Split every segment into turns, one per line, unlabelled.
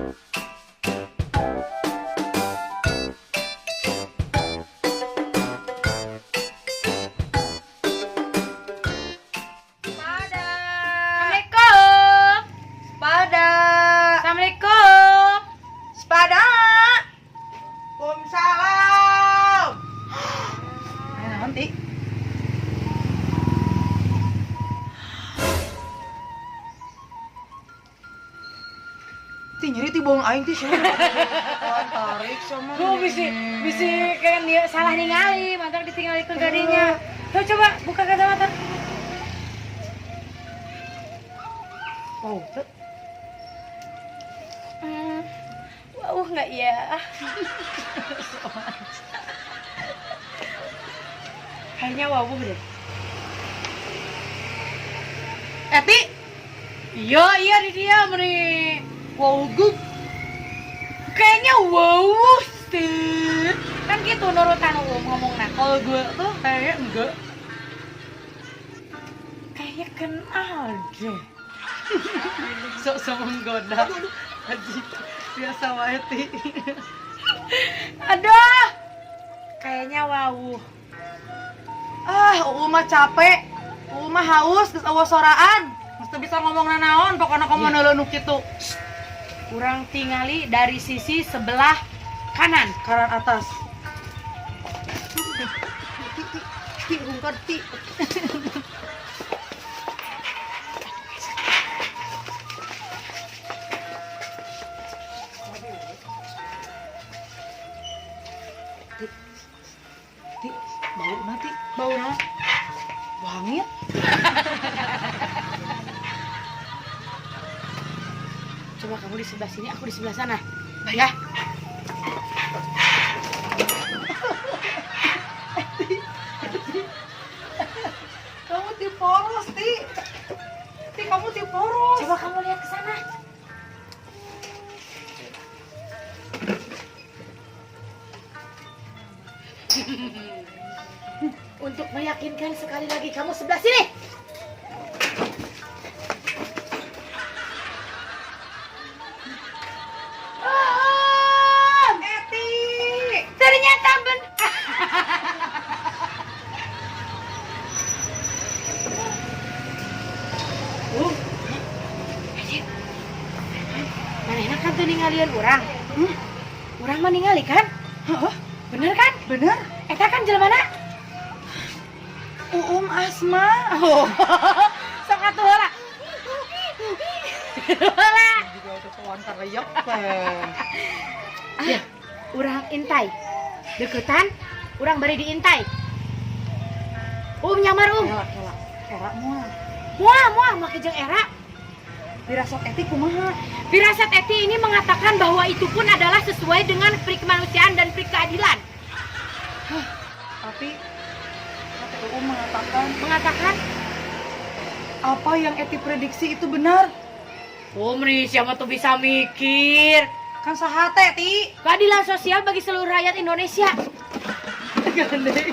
Pada.
Assalamualaikum.
Pada.
Assalamualaikum.
Sepada. Waalaikumsalam. Ayo nanti. Ti nyeri ti bohong aing ti sia. Tarik sama.
Oh, bisi bisi kayak dia salah ningali, mantap ditinggali ke gadinya. Tuh coba buka kacamata.
Oh, tuh.
Wow, nggak ya? Kayaknya wow deh.
Eti.
Iya, iya di dia meni.
Wow, gug.
Kayaknya wow sih. Kan gitu nurutan ngomong nah.
Kalau gue tuh kayaknya enggak.
Kayaknya kenal deh.
Sok-sok menggoda. Haji biasa wae ti.
Aduh. Kayaknya wow.
Ah, uu mah capek. Uu mah haus geus eueuh soraan. Mesti bisa ngomong nanaon, pokoknya kamu yeah. Nu kitu.
Kurang tingali dari sisi sebelah kanan.
Kanan atas. Ti, ti, rungkad ti. Ti, ti, bau nanti,
Bau naon?
Wangit.
Coba kamu di sebelah sini, aku di sebelah sana. Ya.
Kamu ti poros, ti. Ti, kamu ti poros.
Coba kamu lihat ke sana. Untuk meyakinkan sekali lagi kamu sebelah sini. Om,
Eti.
Ternyata ben. Anjir. Manehna kan teu ningalieun urang.
Hmm?
Urang mah ningali kan?
Heeh,
Bener kan?
Bener.
Eta kan jelema?
Uum Asma.
Oh. Sok atuh heula. Heula.
Juga udah kawan kareyep teh.
Ya, urang intai. Deketan, urang bari diintai. Um nyamar um.
Kela, kela. Era moal.
Moal, moal make jeung era.
Firasat Eti kumaha?
Firasat Eti ini mengatakan bahwa itu pun adalah sesuai dengan pri kemanusiaan dan pri keadilan.
Tapi kata Uum mengatakan
Mengatakan,
apa yang Eti prediksi itu benar.
Oh, meni siapa tuh bisa mikir.
Kan sahate, Ti.
Keadilan sosial bagi seluruh rakyat Indonesia.
Gandeng.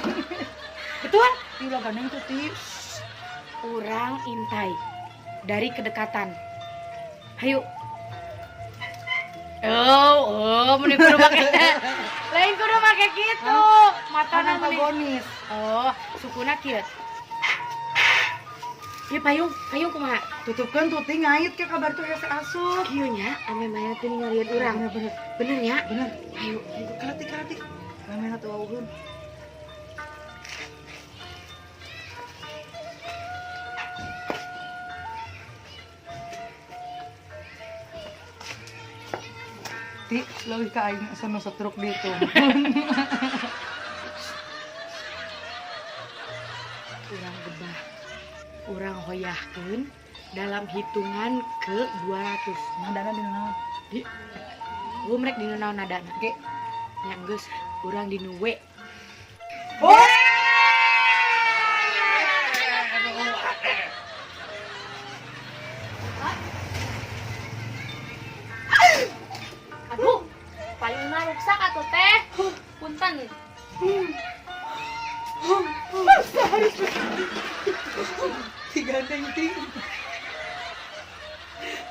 Betul?
Ti ulah gandeng tuh, Ti.
Urang intai dari kedekatan. Ayo. Oh, oh, meni kudu make. Lain kudu make gitu.
Kan
Matana meni.
antagonis.
Oh, sukuna kieu. Ieu payung, payung kumaha?
Tutupkeun tuh, Ti, ngait ke kabar tuh hese asup.
Kieu nya, ame maya teu ningalieun urang.
Bener, bener.
Bener nya?
Bener.
Ayo.
Kala Ti, kala Ti. Lamena tuh wawuheun. Ti, leuwih ka aing asa nu setruk ditu.
Urang gebah. Urang hoyahkeun dalam hitungan ke 200.
Nadana dina naon?
Di Gua merek dina naon nadana?
Ge.
Nya geus, urang dinu W.
Oh!
Aduh, payungna ruksak atuh teh. Punten.
Digandeng ti.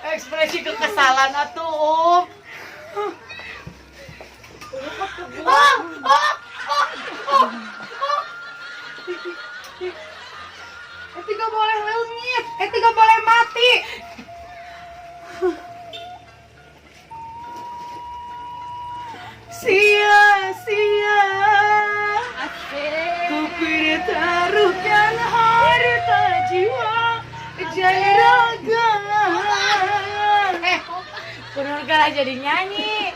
Ekspresi kekesalan atuh, Um.
Oh, oh, oh, oh, oh. Eti gak boleh leungit, Eti gak boleh mati. Sia-sia ku pertaruhkan harta, jiwa, jaya, raga.
Eh, kunaon kalah jadi nyanyi?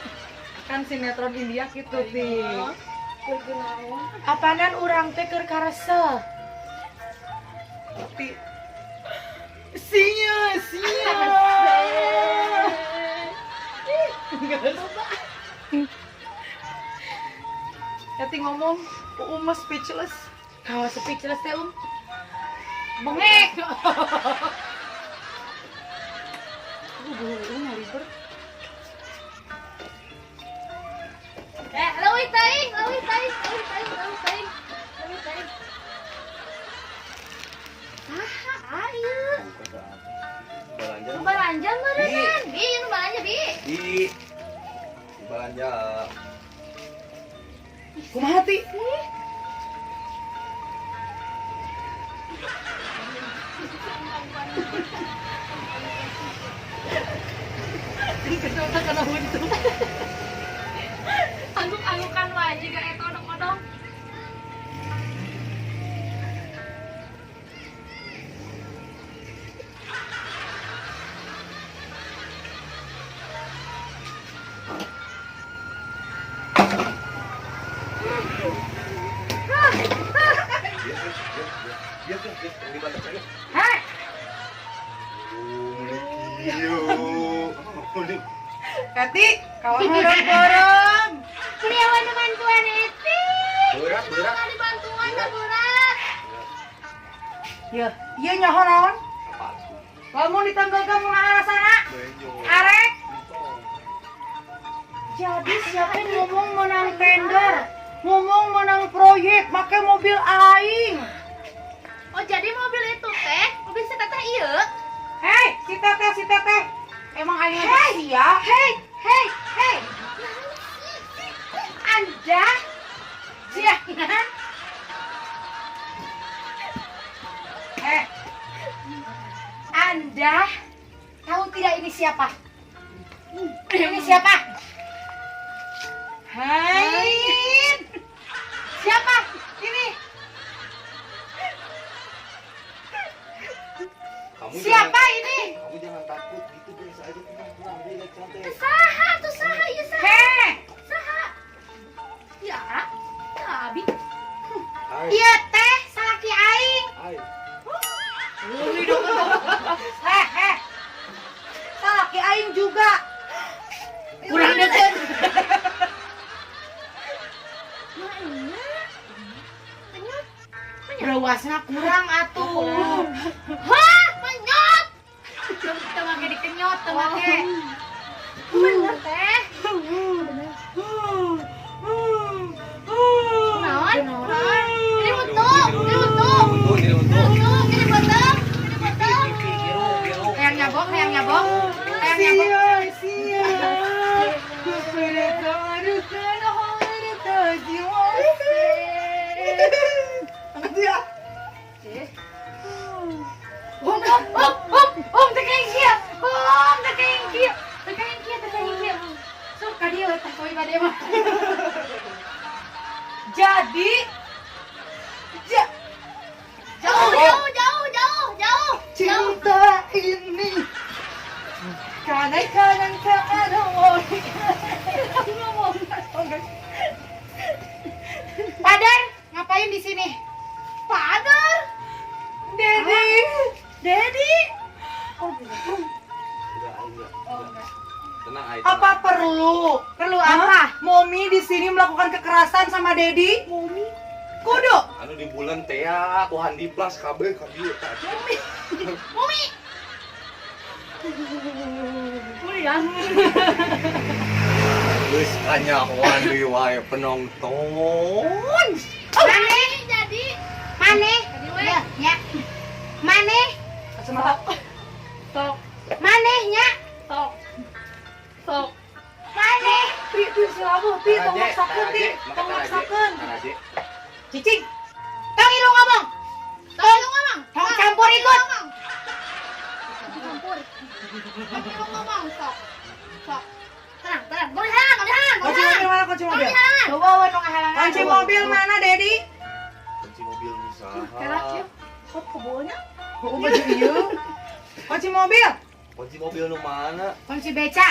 Kan sinetron India gitu, Ti.
Apanan urang teh keur kareseh.
Ti. Sia sia. Eti ngomong, Uum mah speechless.
Kalau speechless teh, Um? Bengek.
Aduh, bulu Uum ngaliber.
Eh, leuwih teuing, leuwih teuing, leuwih teuing, leuwih teuing. Leuwih teuing. Saha ayeuna?
Belanja.
Nu balanja meureunnan. Bi, nu balanja, Bi.
Di belanja.
Kumaha, Ti? Kesel kana huntu.
Angguk-anggukan wae jiga eta odong-odong.
Dia tuh, dia di mana lagi?
Hei,
Yo.
Eti, kawan bareng-bareng.
Kurniawan nu bantuan Eti.
Berat, berat.
Kenapa dibantuan dah berat?
Ya, iya nyaho naon?
Apa?
Lamun ditanggalkan mun alasana.
Benjo.
Arek.
Jadi siapa yang ngomong menang tender,
Ngomong menang proyek, make mobil aing.
Oh, jadi mobil itu teh, mobil si Teteh ieu.
Hei, si Teteh, si Teteh. Emang aing hey. Sia?
Hei, hei, hei. Anda jangan
Eh,
Anda tahu tidak ini siapa? Ini siapa?
Hai.
Siapa? Ini
Kamu
siapa
jangan,
ini?
Kamu jangan takut gitu, biasa aja, tenang, tenang, relax, santai.
Saha tuh, saha ieu, saha?
Hei,
Saha? Ya, ya abi.
Hai.
Ieu teh salaki aing.
Hai.
Uli dong. Heh, heh. Salaki aing juga.
Kurang deket.
Mana? Menyot.
Rawasna kurang atuh.
Hah, menyot.
Teu teu make dikenyot, teu make.
Bener teh. Naon? Ini untuk, ini untuk.
Untung, ini untung.
Ini untuk, ini botol, ini botol.
Biru, biru.
Hayang nyabok, hayang nyabok. Hayang nyabok.
Sia sia. Ku pertaruhkan harta, jiwa. Angkat dia.
Om, om, om, om, om, teu kayak kieu. Om, teu kayak kieu. Teu kayak kieu, teu kayak kieu. Sok ka dieu tah kowe bade mah.
Jadi ja,
Jauh, jauh, jauh, jauh, jauh.
Cinta ini kanan kanan kanan ngomong.
Padar, ngapain di sini?
Father.
Dedi.
Dedi.
Enggak, enggak. Enggak. Tenang, Ai.
Apa perlu?
Perlu
Hah?
apa?
Mommy di sini melakukan kekerasan sama Dedi?
Mommy.
Kudu.
Anu di bulan teh ya, ku Handiplas kabeh ka dieu tah.
Mumi.
Kuliah.
Geus kanyahoan deui wae penonton.
Mane?
Jadi.
Mane?
Jadi we.
Ya, nya. Mane?
Kacamata.
Sok,
Mane nya?
sok. Sok.
Mane?
Itu. Labuh ti, tong maksakeun ti, tong maksakeun.
Taraje.
Cicing.
Tong ilu ngomong.
Tong ilu ngomong.
Tong campur ikut.
Tong campur. Tong ilu ngomong sok. Sok. Tenang, tenang. Boleh halangan, boleh halangan, boleh
Kunci
halangan.
mobil mana kunci mobil?
Boleh halangan.
Bawa nu ngahalangan.
Kunci mobil mana, Dedi?
Kunci mobil nu saha?
Kelak ya. Kok kebulnya? Kok baju ieu? Kunci mobil.
Kunci mobil nu mana?
Kunci beca.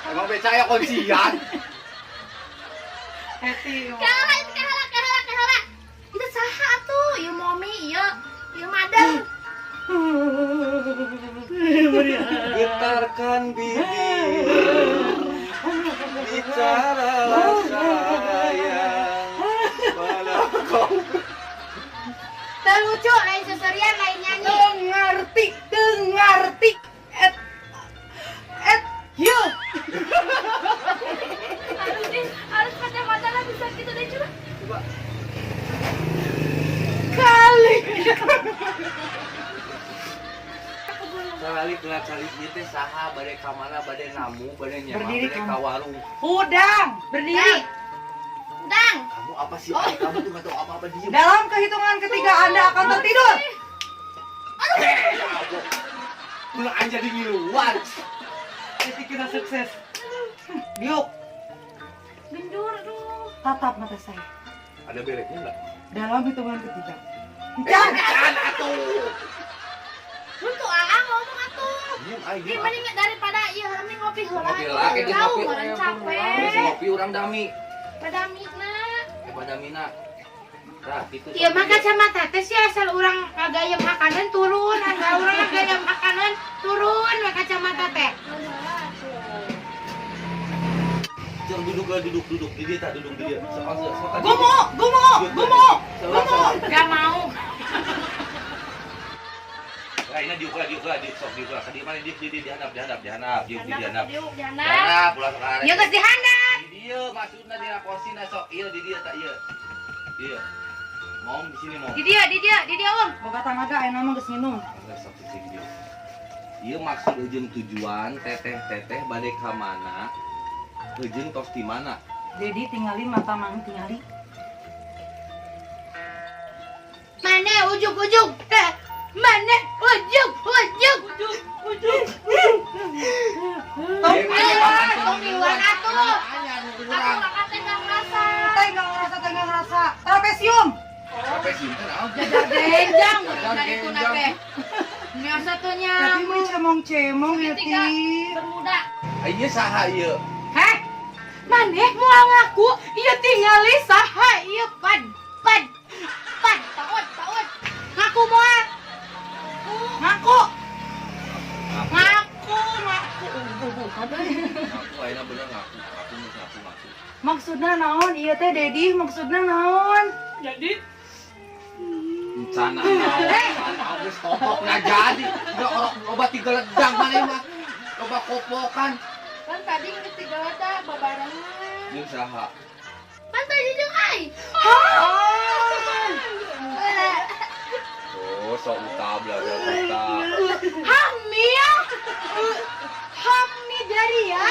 Emang beca ya kuncian?
Heti.
Kalah, itu kalah, kalah, kalah. Itu saha atuh? Ieu momi, ieu ieu madam.
Getarkan bibir, bicaralah sayang. Walau kau
Teu lucu, lain seserian, lain nyanyi.
Teu ngarti, teu ngarti. Et et yeuh.
Harus nih, harus kacamata lah bisa gitu deh coba.
Coba.
Kali.
Sekali kena cari ieu teh saha bade ka mana, bade namu, bade nyewa,
Berdiri
bade
kamu.
ka warung.
Hudang.
Berdiri.
Udang.
Kamu apa sih? Ay, kamu tuh gak tahu apa-apa, diem.
Dalam kehitungan ketiga Anda akan tertidur.
Eh, ya Allah. Ulah aja di ngiluan.
Jadi kita sukses. Diuk,
Genjur, aduh.
Tatap mata saya.
Ada bereknya enggak?
Dalam hitungan ketiga.
Eh,
Jangan.
jangan atuh.
Untuk Aa ngomong atuh.
Diem, ay,
Ini
diem.
mending daripada iya mending ngopi heula.
Ngopi heula, kayak
Jauh,
ngopi.
orang capek.
Terus ngopi urang dami.
Pada mina.
Eh, pada mina. Nah, gitu.
Iya mah kacamata teh sih asal urang ngagayem makanan turun, asal urang ngagayem makanan turun we kacamata teh.
Jangan duduk lah, duduk, duduk di dia, tak duduk di dia. Sok, sok, sok.
Gumo, gumo, gumo, gumo.
Gak mau.
Nah, ini diuk lah, diuk lah, diuk sok, diuk lah. Kadi mana diuk di dia, dihandap, dihandap, dihandap, diuk di dihandap.
Diuk, dihandap.
Dihandap, ulah sok arek.
Ya geus dihandap.
Di dia maksudna dina korsina sok, ieu di dia tak ieu. Ieu. Mom di sini mom.
Di dia, di dia, di dia om.
Boga tanaga ayeuna mah geus minum.
Sok sisi di dia. Ieu maksud ujung tujuan teteh-teteh bade ka mana? Ujung tos di mana?
Dedi tinggalin mata mang tingali.
Mana ujug-ujug? Eh, mana ujug-ujug?
Ujung.
Eh,
Tong miluan atuh.
Aku kakak teh nggak ngerasa.
Teh nggak ngerasa, teh nggak ngerasa. Trapesium.
Trapesium teh naon?
Jajar genjang
Jajar
dari kuna
genjang.
teh. Biasa tuh
Tapi
nyamuk.
mah cemong-cemong ya
Segitiga
ti.
Bermuda.
Ieu saha ieu?
Heh? Maneh moal ngaku ieu tingali saha ieu pad pad pad
Paut, paut.
Ngaku moal?
Ngaku. Ngaku, ngaku.
Ngaku ayeuna bener ngaku, ngaku ngaku ngaku.
Maksudna naon ieu teh Dedi? Maksudna naon?
Jadi
Rencana naon? Rencana geus totok na jadi. Enggak orang loba tiga ledang maneh mah. Loba kopokan.
Kan tadi geus tiga ledak babarengan.
Jeung saha?
Kan tadi jeung ai.
Oh, sok uta belajar uta.
Hamil hamil dari ya.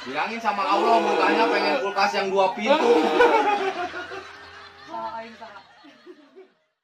Bilangin sama Allah mukanya pengen kulkas yang dua pintu.
Saha aing saha.